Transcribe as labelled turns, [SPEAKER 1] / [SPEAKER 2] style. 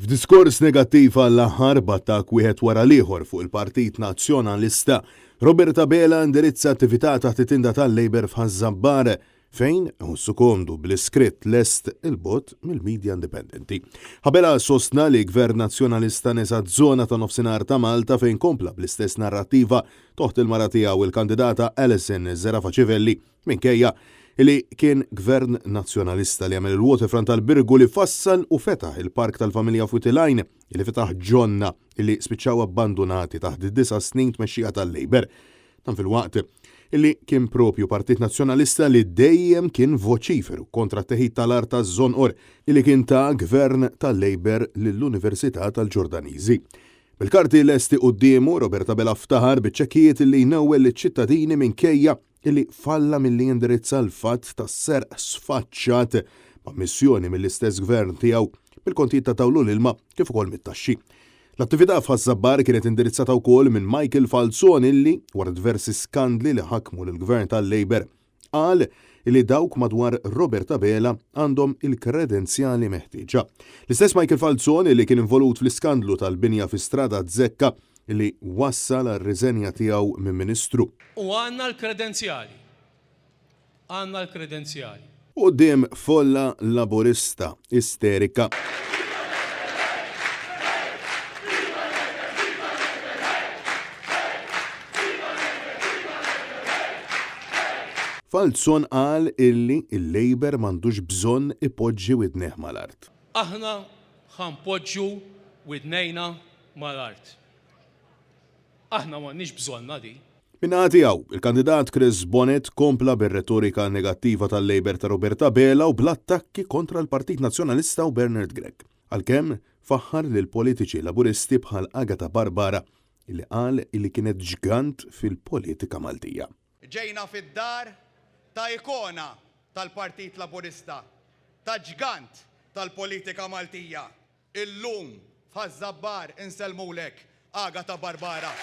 [SPEAKER 1] F'diskors negattiv għall-aħħar b'attakk wieħed wara l-ieħor fuq il-Partit Nazzjonalista, Robert Abela indirizza attività taħt it-tinda tal-Labour f'Ħaż-Żabbar fejn iħossu komdu bl-iskritt lest 'il bogħod mill-media indipendenti. Abela sostna li Gvern Nazzjonalista nesa z-zona ta' nofsinhar ta' Malta fejn kompla bl-istess narrattiva toħt il-mara tiegħu il-kandidata Alison Zerafa Civelli Minkejja li kien Gvern Nazzjonalista li għamel il-waterfront tal-Birgu li fassal u fetaħ il-Park tal-Familja f'Wied il-Għajn li fetaħ ġonna li spiċċaw abbandunati taħt disa' snin tmexxija tal-Labour. Dan filwaqt li kien propju Partit Nazzjonalista li dejjem kien voċiferu kontra t-teħid tal-art taż-Żonqor li kien ta Gvern tal-Labour lill-Università tal-Ġordaniżi. Bil-karti lesti quddiemu, Robert Abela ftaħar biċ-ċekkijiet li jnewwel liċ-ċittadini minkejja illi falla milli jindirizza l-fatt ta' serq sfaċċat b'ammissjoni mill-istess Gvern tiegħu mill-kontijiet ta' dawl u l-ilma kif ukoll mit-taxxi. L-attività f'Ħaż-Żabbar kienet indirizzata wkoll minn Michael Falzon illi, wara diversi skandli li ħakmu lill-Gvern tal-Labour, qal illi dawk madwar Robert Abela għandhom il-kredenzjali meħtieġa. L-istess Michael Falzon illi kien involut fl-iskandlu tal-binja fi Strada Zekka illi wassal għar-riżenja tiegħu minn Ministru.
[SPEAKER 2] U għandna l-kredenzjali. Għandna l-kredenzjali.
[SPEAKER 1] Quddiem folla Laburista isterika. Falzon qal illi l-Labour m'għandux bżonn ipoġġi widnejh mal-art.
[SPEAKER 2] Aħna ħa npoġġu widnejna mal-art. Aħna m'għandniex bżonnha din.
[SPEAKER 1] Min-naħa tiegħu, il-kandidat Chris Bonett kompla bir-retorika negattiva tal-Labour ta' Robert Abela u bl-attakki kontra l-Partit Nazzjonalista u Bernard Grech. Għalkemm faħħar lill-politiċi Laburisti bħal Agatha Barbara li qal li kienet ġgant fil-politika Maltija.
[SPEAKER 3] Ġejna fid-dar ta' ikona tal-Partit Laburista, ta' ġgant tal-politika Maltija, Illum f'Ħaż-Żabbar insellmulek, Agata Barbara.